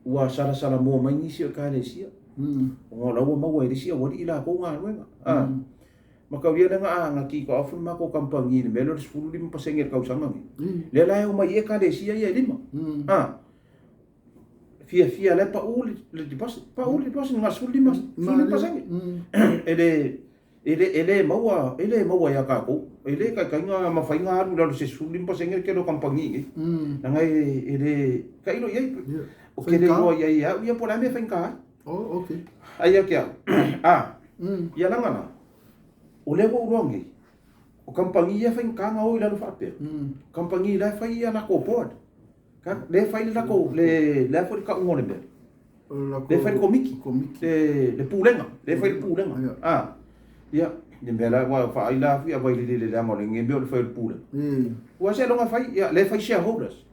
Ua salasalamoa mai nisi o Ekalesia, ona o la ua maua e le isi aualii lakou galuega. A, mataulia lea na na kick off le matou kamupani i le mea lea o le 15% i le tausaga lenei. Lea la e omai ai Ekalesia ia e lima. A, fiafia la e pau le deposit, pau le deposit na o le 15, 15%. E le E le, e le maua, e le maua ia tatou. E le taitai na mafai na alu i lalo i se 15% le tele o kamupani i inei. Leaga e, e le tailo i ai. Ou te le iloa i ai e au ia po o le a le mea e faigata ai. Oh, okay. Ai ia te au, a, ia leaga la, o lea ua ou iloa nei, o kamupani ia e faigata na o i lalo faapea, kamupani la e fai ia latou board. Lea e fai le latou, le, le a foi le tauga o le mea? Lea e fai le komiti, le pulega, lea e fai le pulega. A, ia, le mea la, ua vaai la fui a Vailili i le leaga o lenei mea o le fai o le pulega. Ua seiloga fai, ia, lea e fai shareholders.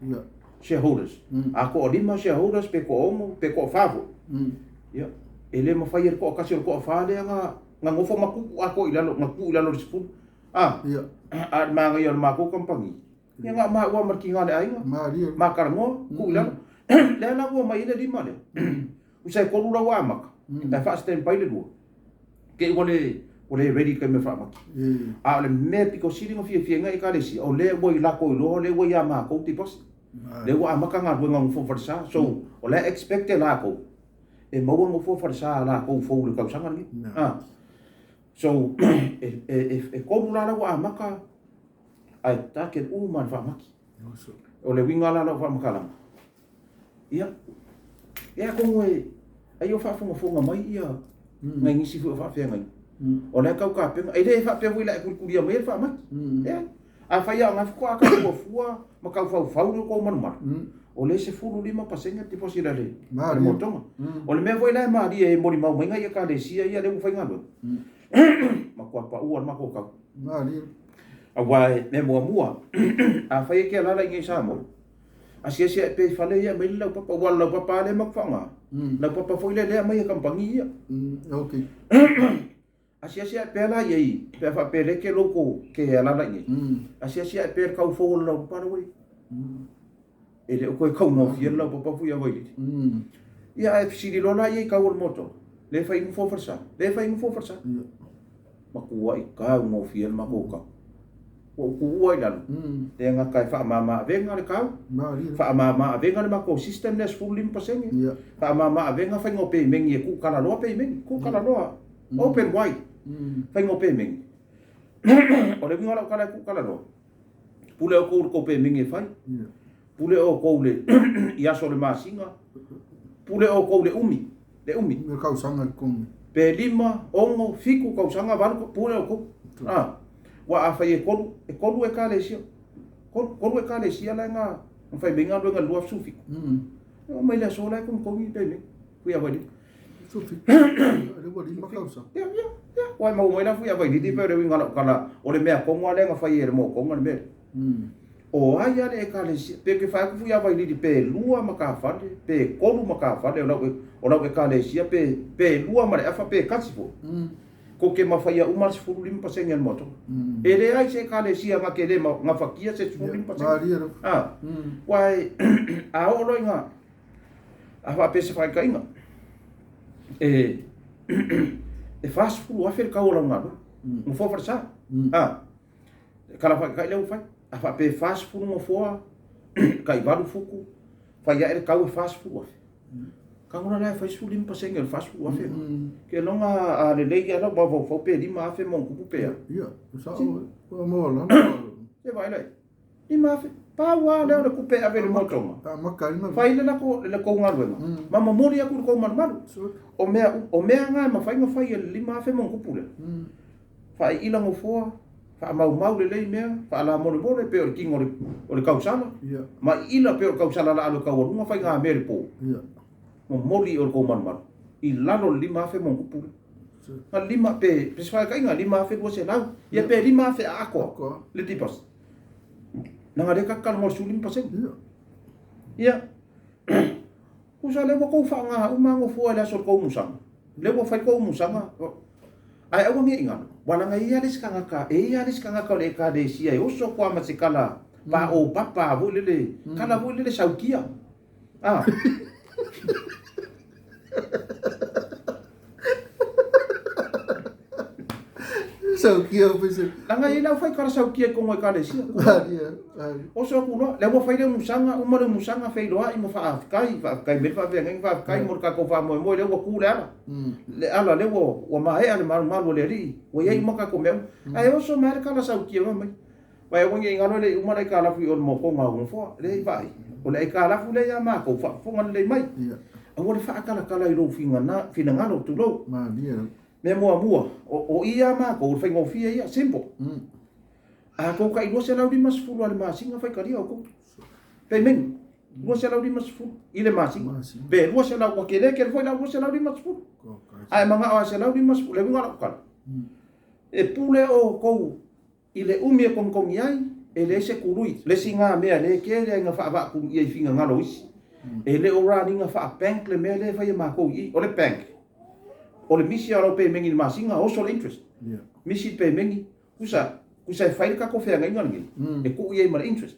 Shareholders. A toalima shareholders pe toaono pe toafa foi. Ia, e le mafai e le toatasi o le toafa lea na nofo ma tuu atoa i lalo, na tuu i lalo o le 10. A, a o le manaia o le matou kamupani, Ia na o maua ma le tina o le aiga. Malie. Ma talanoa, tuu i lalo. Lea la ua omai ai le lima lea. Usa e tolu la ua amata, ae faa-stand by le lua. Te i ua le, ua le ready i le taimi e faamata. A o le mea pito sili ona fiafia ai nai Ekalesia, o lea ua i latou iloa o lea ua ia matou deposit. Lea ua amata galuega a Nofoa Falesa. So, o la e expect e latou e maua Nofoa Falesa a latou fou i le tausaga lenei. So, e tolu la la ua amata Ae target uma le faamati. O le uiga la o lau faamatalaga, ia, ia atonu e, ai o faafogafoga mai ia nai nisi foi o faafeagaiga. O la e tau tapena, e le faapea foi o le a e tulitulia maia le faamati. Leai. Afai lava o lena faatoa tau fuafua ma tau faufau lo outou malumalu, o lea e 15% le deposit a le motoga. O le mea foi la e malie e molimau mai nai Ekalesia ia lea ua faigaluega, matua pau lava le matou tau. Malie. Aua e mea muamua, afai e te alaala i inei i Samoa, asiasi ae pea i fale ia e aumai le laupapa, aua o le laupapa lava lea e matou faaaoga, laupapa foi lea lea e aumai e kamupani ia. Okay. Asiasi ae pea la i ai, pe a faapea o lea e te local, te alaala i inei, asiasi ae pea i le tau fou o le laupapa la ua i ai. E le o toe taugofie le laupapa fui a Vailili. Ia ae fesili loa la ia i tau o le moto, le fai nofo falesa, le fai nofo falesa. Matuai taugofie le matou tau. Ua ou tuua i lalo, le gata e faamama avega le tau, faamama avega le matou system lea 15%, faamama avega faiga o pemegi e tuutalaloa pemegi, tuutalaloa, open wide, faiga o pemegi. O le uiga o lau tala e tuutalaloa, Pule outou i le tou pemegi e fai. Pule outou le i aso o le masina. Pule outou le umi, le umi. Le tausaga le togi. Pe lima, ono, fitu tausaga, valu, pule outou. A, ua afai e tolu, e tolu ekalesia, tolu, tolu ekalesia la e na, na fai mai galuega i le 2017. E oo mai le aso la e togitogi le pemegi. Fuiavailili. Ia, ia, ia. Ua e maua mai la Fuiavailili pei o le uiga o lau tala, o le mea tonu lava lea na fai e le motoga le mea lea. O ai lava le Ekalesia, pe ou te fai atu Fuiavailili pe lua matafale, pe tolu matafale o lau, o lau Ekalesia, pe, pe lua ma le afa, pe tasi foi, tou te mafaia uma le 15% a le motoga. E leai se Ekalesia na te le gafatia se 15%. A, aua e, a oo loa ina A faapea se faataitaiga, e e 40,000 le tau o lau galuega, nofoa falesa. A, tala faataitai lea ua fai. A faapea e 40 nofoa, tai 8 futu, fai ae le tau e 40,000. Tago la la e fai 15% o le 40,000. Keiloga a lelei lava lau mafaufau pe 5,000 ma ona tupu pe a. Ia, sao, ua maua lava. Se vaai la i ai. 5,000. Pau lava lea o le tupe e ave i le motoga. Fai le lako le tou galuega ma momoli atu i le tou malumalu. O mea o mea na e mafai ona fai e le 5,000 ma ona tupu lea. Faaiila nofoa, faamaumau lelei mea, faalamolemole pei o le tino o le tausala, ma iila pei o le tausala la alu e taualuga faigamea i le po. Momoli i o le tou malumalu i lalo o le 5,000 ma ona tupu lea. Na lima pe pe se faataitaiga 5,200 ia pe 5,000 atoa le deposit. Leaga lea ta te talanoa i le 15%. Ia. Tusa lea ua tou faaaoga uma nofoa i le aso o le tou musaga. Lea ua fai tou musaga. Ae aua ne i galo, aua leaga e i ai lava le isi tagata, e i ai lava le isi tagata o le Ekalesia e oso atu lava ma se tala paopapa foi lele, tala foi lele sautia. A. Saukia pese. Laga e lau fai kala saukia i kongo ekalesia. Maria. Maria. Oso aku loa, lea ua fai le umusaga, uma le umusaga feiloai ma faafetai, faafetai mai le faafeagaiga, faafetai mo le tatou faamoemoe, lea ua tu le ala. Le ala lea ua maea le malumalu o le Alii, ua i ai uma tatou mea uma. Ae oso mai lava le tala saukia fai mai, Vai aua ne i galo e le i uma le aitalafu i o i le motoga o Nofoa, lea i vaai, o le aitalafu lea ia matou, faafofoga lelei mai. Aua le faatalatala i lou finagalo, tulou. Mea muamua, o i ia matou, o le faigofie ia, simple. A tou tai 250 a le masina faitalia outou. Pemeni, 250 i le masina. Pe 200, ua tele tele foi la 250. Ae manao a 150, le uiga o lau tala, e pule outou i le umi e togitogi ai, e leai se tului. Le isi na mea lea e tele ai na faavaaku ia i finagalo o isi, e le o run ina faa-bank le mea lea e fai e matou i i. O le bank, o le misi a lau pemeni i le masina, oso le interest. Misi le pemeni, tusa, tusa e fai le tatou feagaiga lenei, e tuu i ai ma le interest.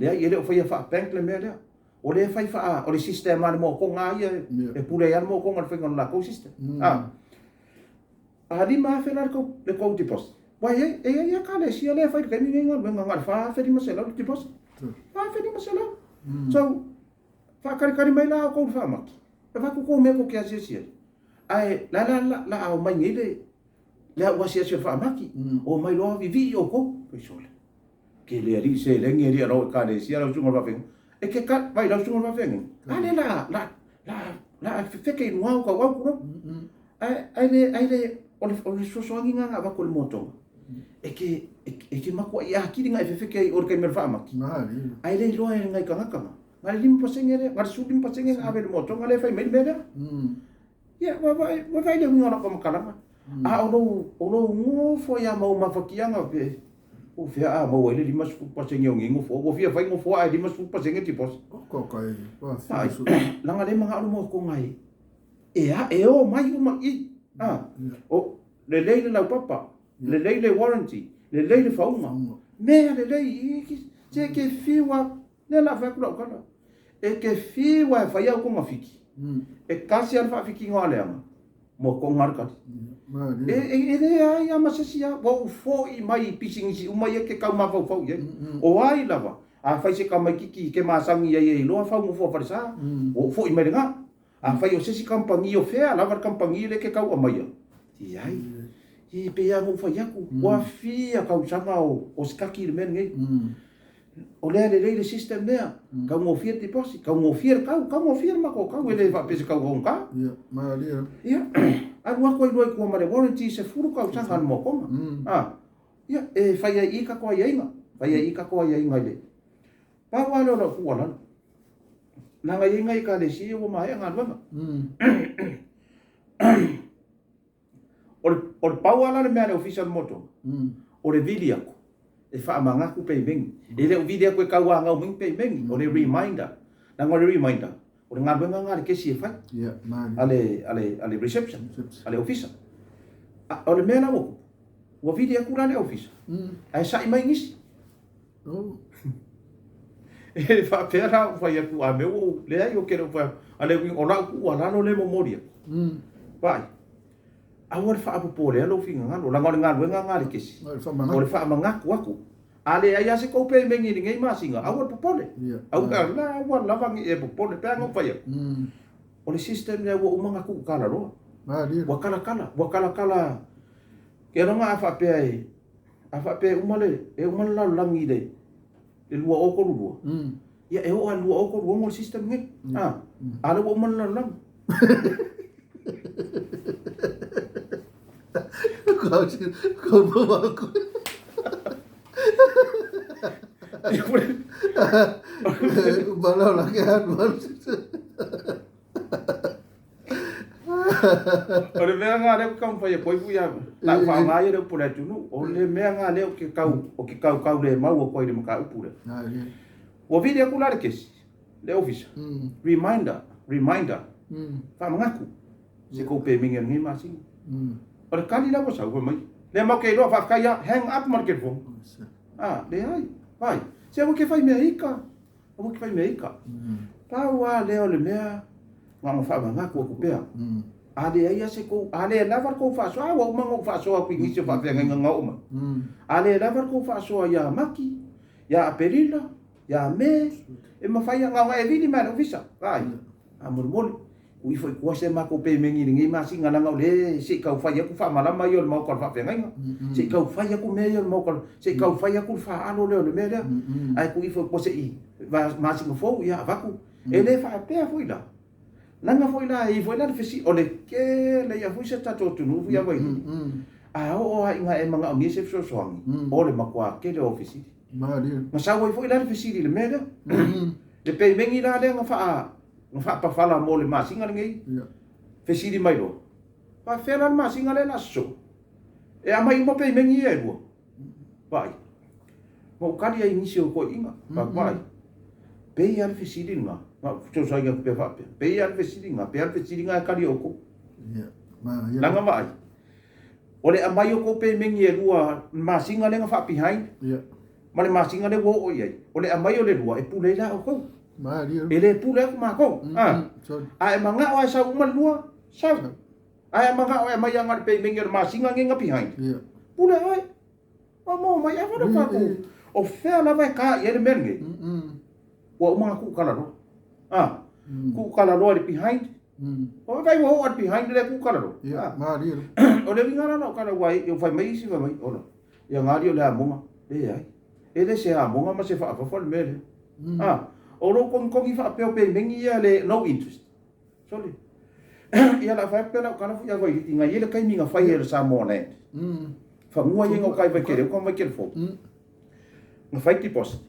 Leai, e le o faia faa-bank le mea lea. O lea e fai faa, o le system a le motoga lava ia, e pule ai lava le motoga i le faiga o le latou system. A 5,000 la le tou deposit, aua e i ai lava ekalesia lea e fai i le taimi lenei galuega na o le 4,500 le deposit. 4,500. So, faatalitali mai la outou i le faamati, avatu tou mea tou te asiasi ai, ae la la la a omai nei le au asiasi o le faamati, omai loa vivii outou. Fai sole, ke le alii seleni alii a lau ekalesia lau susuga i le faafeagaiga. E ke ka, vai lau susuga i le faafeagaiga, a lea la la la la fefeke i luga o tauau tulou. Ae le, ae le, o le, o le fesoasoani lena na avatu e le motoga, e ke, e ke matuai atili na e fefeke ai i o i le taimi o le faamati, ae le iloa e nai tagata na, na o le 5% lea, na o le 15% na ave i le motoga lea e fai mai le mea lea. Ia, ua vaai, ua vaai le uiga o lau faamatalaga. A o lou, o lou nofo ai lava ma ou mafatiaga pe, po o fea a maua ai le 50% o nei nofoa, ua fia fai nofoa ae 50% deposit. Ai, leaga o lea e manao le motoga e, E a, e o mai uma i, a, o, lelei le laupapa, lelei le warranty, lelei le fauga, mea lelei, i, se ke fiu a, lea la fai atu lau tala, e ke fiu a e fai au togafiti, e tasi a le faafikiga o Aleaga, motoga le tali. E, e, e leai a ma se isi a, ua ou foi mai i pisinisi uma ia e te tau mafaufau i ai. O ai lava, a fai se tamaititi ke masani ai e iloa fau nofoa falesa, ua ou foi mai lena. Afai o se isi kamupani o fea lava le kamupani lea e te tau aumaia, leai. E pei lava ona ou fai atu, ua fia tausaga o sikaki i le mea lenei. O lea e lelei le system lea, taugofie le deposit, taugofie le tau, taugofie le matou tau, e le faapea se tau augata. Ia, alu atu ai loa i tua ma le warranty 10 tausaga a le motoga. Ia, e fai ai i i tatou aiaiga, fai ai i i tatou aiaiga i le... Pau lava lea o lau tuualalo. Leaga e i ai nai ekalesia ia ua maea galuega. O le, o le pau lava la le mea a le ofisa o le motoga, o le vili atu e faamanatu pemeni. E le o vili atu e tauanau mai ni pemeni, o le reminder. Leaga o le reminder, o le galuega lena a le kesi e fai, a le, a le, a le reception, a le ofisa. A, o le mea la ua tupu, ua vili atu la le ofisa, ae sa'i mai nisi. E faapea la ou fai atu a mea ua ou leai ou te le o fai atu. A le uiga o lau tuualalo lea e momoli atu. Vaai, aua le faapopolea lou finagalo, leaga o le galuega lena a le kesi, o le faamanatu atu. A leai lava se tou pemeni i lenei masina, aua le popole. Aua, la, aua lava ne i e popole, pe a na ou fai atu. O le system lea ua uma ona tuutalaloa. Ua talatala, ua talatala. Keiloga a faapea e A faapea e uma le, e uma le lalolagi i le, le 2032, ia e oo lava i le 2036 le system lenei. A, a lea ua uma le lalolagi. O le mea lena lea ou te taumafai atu ai Fuia, na ou faaaoga ia le upu o le atunuu. O le mea lena lea ou te tau, ou te tautaulemau atu ai i le mataupu lea. Ua vili atu la le kesi, le ofisa, reminder, reminder, faamanatu, se tou pemeni o lenei masina. O le tali la ua sau, fai mai, lea matou te iloa, faafetai lava, hang up ma le telefoni. A, leai, vai, se aua e te fai mea ika. Aua te fai mea ika. Pau lava lea o le mea na ona faamanatu atu pea. A leai lava se kou, a le lava le kou faasoa, a ua uma ona ou faasoa atu i nisi o faafeagaiga na oo mai. A le lava le kou faasoa ia Mati, ia Aperila, ia Me, e mafai lava na ona e vili mai lava i le Ofisa, vaai, faamolemole, tuu ifo i tua se matou pemeni i lenei masina leaga o lea se i tau fai atu faamalama ia o le maota o le faafeagaiga, se i tau fai atu mea ia o le maota, se i tau fai atu le faaalo lea o le mea lea, ae tuu ifo i tua se i masina fou, ia avatu. E le faapea foi la, leaga foi la e i ai foi la le fesili, o le tele ia foi si o tatou atunuu foi ava i a oo lava ina e manaomia se fesoasoani, o le matua tele o au fesili. Na sau ai foi la le fesili i le mea lea. Le pemeni la lea na faa na faapafala mo le masina lenei, fesili mai loa, faafefea la le masina lea o le a sosoo? E aumai uma pemeni ia e lua. Vaai. Na ou tali ai i nisi o toeaiina, vaai. Pei lava le fesili lena, na ou fesoasoani atu pea faapea, pei lava le fesili lena, pei lava le fesili lena e tali e outou. Leaga vaai, o le aumai o tou pemeni e lua i le masina lea na faa-behind, ma le masina lea ua oo i ai, o le aumai o le lua e pule ai la outou. E le pule atu matou. A e manao lava e sau uma le lua, sau. Ae a manao e aumai lava na o le pemeni o le masina lenei na behind, pule oe. Ua maua mai ava le fatou. O fea lava e ta i ai le mea lenei? Ua uma ona tuutalaloa. A, tuutalaloa i le behind. O vai ua oo i le behind lea tuutalaloa. O le uiga la o lau tala ua fai mai isi fai mai, ola, ia gali o le amoga. Leai. E le se amoga ma se faafafa le mea lea. A, o lou togitogi faapea o pemeni ia le no interest. Sole. Ia o le a fai atu pea lau tala foi ia Vailiti, na i ai le taimi na fai ai e le Samoa Land. Fanua ia na uka i Vaikeleuta ma Vaikelefou. Na fai deposit.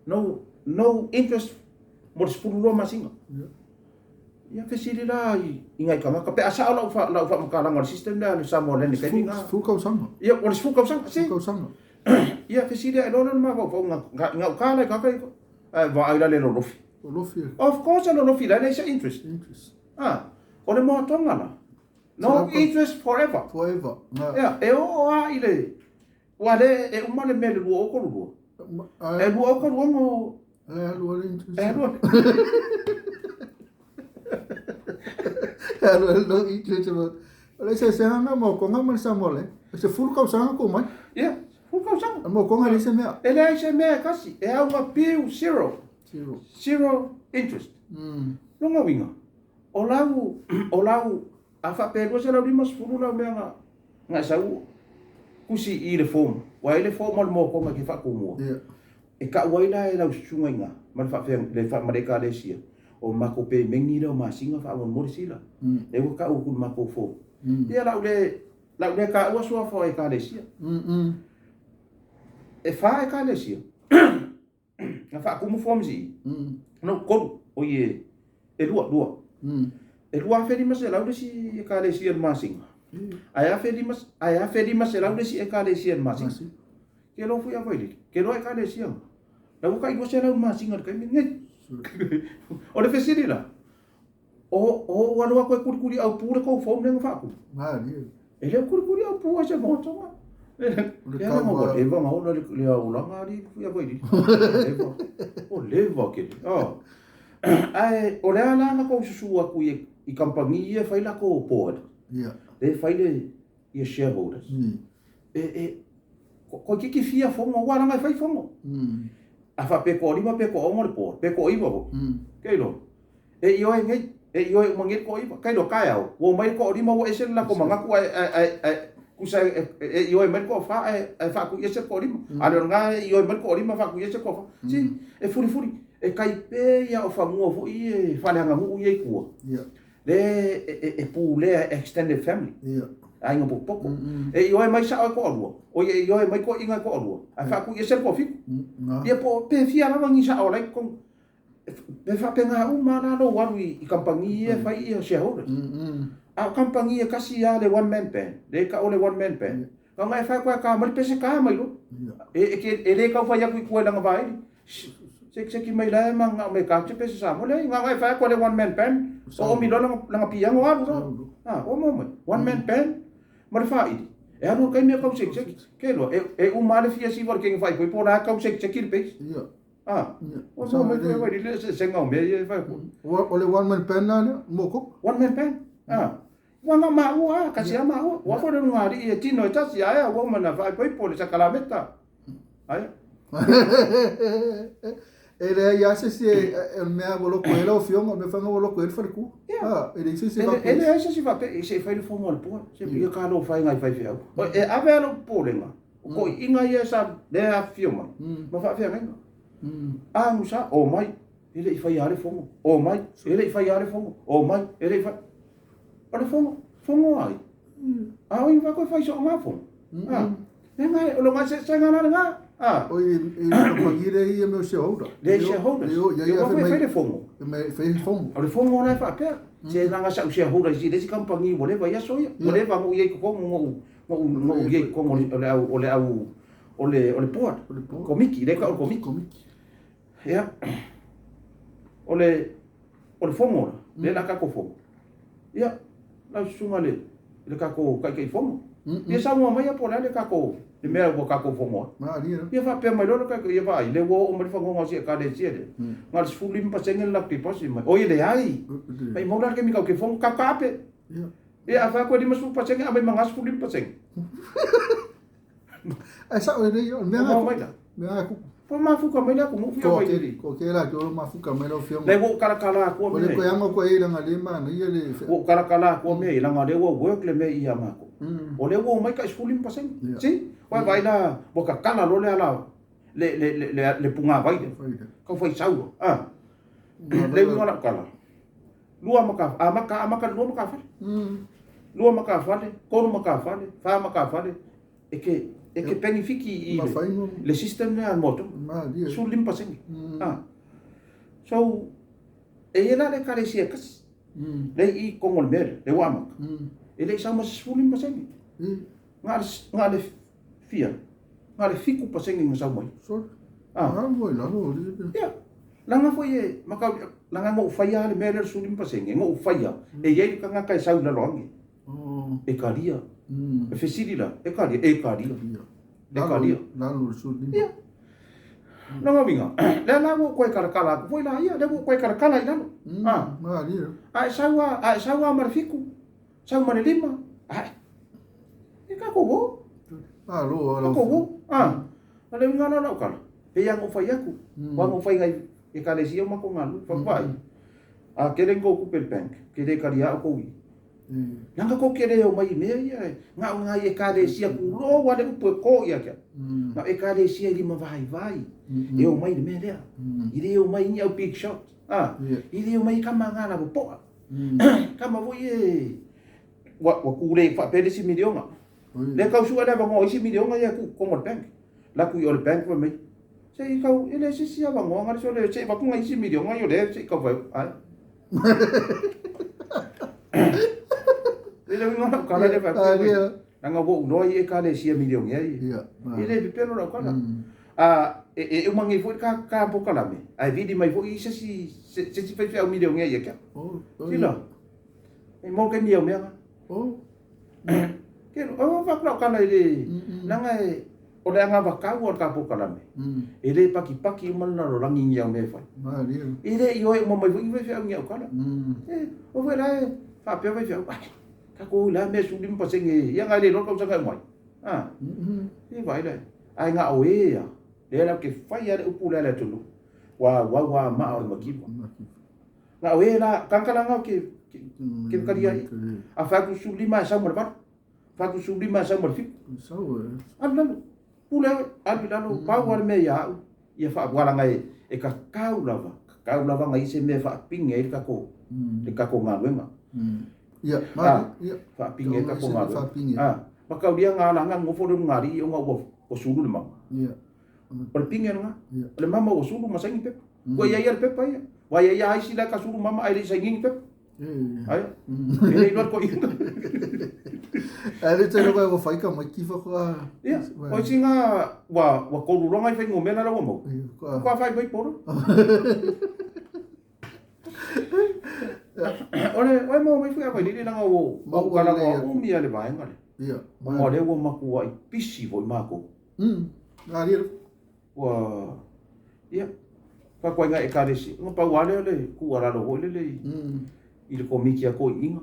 No, no interest mo le 12 masina. Ia fesili la i nai tagata pe a sao lau lau faamatalaga o le system lea a le Samoa Land i le taimi lena. 10 tausaga. Ia, o le 10 tausaga, si. 10 tausaga. Ia fesili ae loa lea o le mafaufauga i gauta la i tagata ia. Ae vaai la le lolofi. Lolofi. Of course e lolofi la e leai se interest. Interest. Ah, o le moatoga la. No interest forever. Forever. Ia, e oo lava i le ua le e uma le mea i le 2032. E 2036. E alu ai le interest. E alu ai. E alu ai no interest. O le eseesega lena o Maokoga ma le Samoa Land. E 10 tausaga tuu mai. Ia, 10 tausaga. O Maokoga e leai se mea. E leai se mea e tasi. E auga piu zero. Zero. Zero interest. Lona uiga, o lau, o lau, a faapea e 250 lau mea na, na e sau tusi i le form, ua i ai le form o le Maokoga e te faatumua. Ia. E tau ai la e lau susuga i ina ma le faafea, le, ma le ekalesia, o matou pemeni lea o masina faamolemole sila. Lea ua tau atu i le matou form. Ia lau le, lau le taua suafa o ekalesia. E fa ekalesia na faatumu forms i i. No, tolu, oi e, e lua, lua. E 2500 le isi ekalesia i le masina. Ae 1500, ae 1500 le isi ekalesia i le masina. Ke loa foi a Vailele, ke loa ekalesia nga. La ua tai 200 masina i le taimi lenei. O le fesili la, o o ua loa toe kulikuli aupu le tou phone lea na faatu? Malie. E le o kulikuli aupu ai se motoga. O le Lea na tau ua leva na ola le aolaga alii foi a Vailele. Leva. O leva kele. Ah. Ae o le a la na tou susu atu i i kamupani ia e fai latou board. Ia. Lea e fai le ia shareholders. E e toeitiiti fia fono aua leaga e fai fono. A faapea e toalima pe toaono le board, pe toaiva foi. Ke iloa. E ioe nei, e ioe uma nei le toaiva. Ka iloa taeao, ua omai le toalima ua ese le latou manatu ae ae ae tusa e e ioe mai le toafa ae ae faatuiese le toalima. A le o lena e ioe mai le toalima faatuiese le toafa. Si, e fulifuli, e tai pei lava o fanua foi ia faaleaganuu ia i tua. Lea e pulea e extended family, aiga potopoto. E ioe mai sao e toalua, oi e ioe mai toeaiina e toalua, ae faatuiese le toafitu. Ia po o pe fia lava ni sao o la e i totonu. E faapena uma lava la lou alu i kamupani ia e fai ia shareholders. A o kamupani e tasi lava le one man band, lea e tau o le one man band, na ona e fai atu lava e ta mai le pese, ta mai loa. E le tau fai atu i tua i lana vaili. Sekiseki mai la e mananao mai e ta te pese Samoa. Leai, na ona e fai atu lava le one man band, oomi loa lana piano alu loa. A, ua maua mai. One man band ma le faili. E alu i le taimi e tau sekiseki. Ke iloa, e uma lava le fia siva o le kegi faaipoipo o la e tau sekiseki le bass. A, ua maua mai koe vaili le eseesega o mea ia e fai atu. O le one man band la lea, mo koko? One man band. A. Ua na maua a, kasi a maua. Ua fo le lugalii e tino e tasi ae a ua uma na faaipoipo le sakalameta. Aia. E leai lava se isi e, o le mea ua loko ai lau Afioga, o le mea foi lena ua loko ai le faletua. Ah, e leai se isi e E leai se isi faapea, se i fai le fono a le pua, se i talofa e nai faifeau. E ave lava lou popolega, o toeaiina ia sa le afifio mai, ma faafeagaiga. Agusa, omai, e le i faia lava le fono, omai, e le i faia lava le fono, omai, e le i faia. O le fono, fono ai. A o i fa koe fai so nga fono. Ah. Le ngai, o lo ngai se se nga la nga. Ah. O i i le kamupani le ia mea o shareholder. Le shareholders. Le o ia ia fai mai le fono. Mai fai le fono. O le fono la e faapea. Se langa sa u shareholder i le isi kamupani ua leva i aso ia. Ua leva ona ou i ai i totonu ona ou ona ou i ai i totonu o le au o le au o le o le board. Komiti, le tau o le komiti. Ia. O le o le fono la, lea la tatou fono. Ia, lau susuga le le tatou Taitaifono. Ia saunoa mai po o le a le tatou le mea ua tatou fono ai. Ia faapea mai loa le taitai, ia vaai, lea ua oo mai le fanoga o si Ekalesia lea, na o le 15% le latou deposit mai. Oi e leai. Maimau la le taimi tatou te fono, tatou taape. Ia a fai atu e 50% aumai ma le 15%. Ae sao lelei, o le mea Maua mai la. Mea lena e tupu. Po mafuka mai le atunuu fia mai lelei. Ko ke la ke mafuka mai lau afioga. Le ua ou kalakala atua mea. O le koe anga koe i langa le manaia le. Ua ou kalakala atua mea i langa le ua work le mea ia matou. O lea ua omai tai 15%. Si? Ua vaai la ua kakala loa le ala le le le le pugāvai lea. Tau fai sau. Ah. Le uiga o lau tala. Lua maka, amata, amata le lua matafale. Lua matafale, tolu matafale, fa matafale, e ke, e ke penifiki i le, le system lea a le motu. 15%. Ah. So, e i ai la le Ekalesia e tasi, lea i totonu o le mea lea, lea ua amata, e le i sau ma se 15%. Na o le, na o le fia, na o le 7% na sau mai. Ah. Ia, leaga foi e, makau, leaga na ou faia lava le mea lea o le 15%, na ou faia, e i ai le tagata e sau i lalo ane, e talia. E fesili la, e talia, e talia. E talia. Ia. Lona uiga, lea la ua ou toe kalakala atu foi la ia, lea ua ou toe kalakala i lalo. Ah. A e sau lava, a e sau lava ma le 7, sau ma le 5, ae, e tatou o. Tatou o. Ah. O le uiga la o lau tala, pei lava ona ou fai atu, aua na ou fai i Ekalesia o matou galulue, fai atu, a tele ni tou tupe i le bank, ou te le talia outou i i. Leaga tou te le omai i mea ia, na o nai Ekalesia tulou lava le upu e to ia te au, na o Ekalesia e limavaivai e omai i le mea lea, e le omai ni au big shot, a, e le omai tama na lava poa, tama foi e ua tulei faapea le isi miliona. Lea tau sue le avanoa o isi miliona ia e tuu i totonu o le bank. Alu atu i o i le bank fai mai, se i tau, e leai se isi avanoa na le se i avatu nai isi miliona ia o lea se i tau fai atu. Ai. E le uiga o lau tala lea fai atu, leaga ua ou iloa i Ekalesia milionea ia. E le pepelo lau tala. E uma nei foi le ta polokalame, ae vili mai foi se isi faifeau milionea ia te au. Sila, e maua taimi au mea na. Ke, o fai atu lau tala i le, leaga e, o le anavatau o le ta polokalame, e le pakipaki uma le lalolagi i ni au mea e fai. E le i ioe uma mai foi ni faifeau i ni au tala. E, o foi la e faapea faifeau, ai, tatou o i le a mea e 15% ia na e le iloa le tausaga e uma ai. A, e vaai la, ae na o e lava, lea latou te fai lava le upu lea a le atunuu, ua auau lava maa o le mativa. Na o e la, tagata la na o ke, ke talia ai. A fai atu 15 e sau ma le 8, fai atu 15 e sau ma le 7. Alu lalo, pule oe, alu i lalo, pau lava le mea ia au, ia faavualaga e, e tatau lava, tatau lava ona i ai se mea e faapine ai le tatou, le tatou galuega. Ia, mali, ia. Faapine ai le tatou galuega. Ma taulia na ala na nofo le ulugalii ona ua sulu le mama. O le pine lena. O le mama ua sulu ma saini pepa. Ua i ai ia le pepa ia. Ua i ai ia isi la e ka sulu mama ae le i saini ni pepa. Aia. E le iloa le toeaina. Ae le tele koe ua fai ka maiki whakoa. Ia, o isi ngā ua tolu loa ngai fuainumera la ua maua. Kua fai mai polo. O le oe maua mai foi a Vailili leaga ua ou talanoa umi lava i le vaega lea. Ona o lea ua matuai pisi foi matou. Ua, ia, faatoaiga Ekalesia, ona pau lava lea o le tuualalo foi lele i le Komiti a Toeaiina.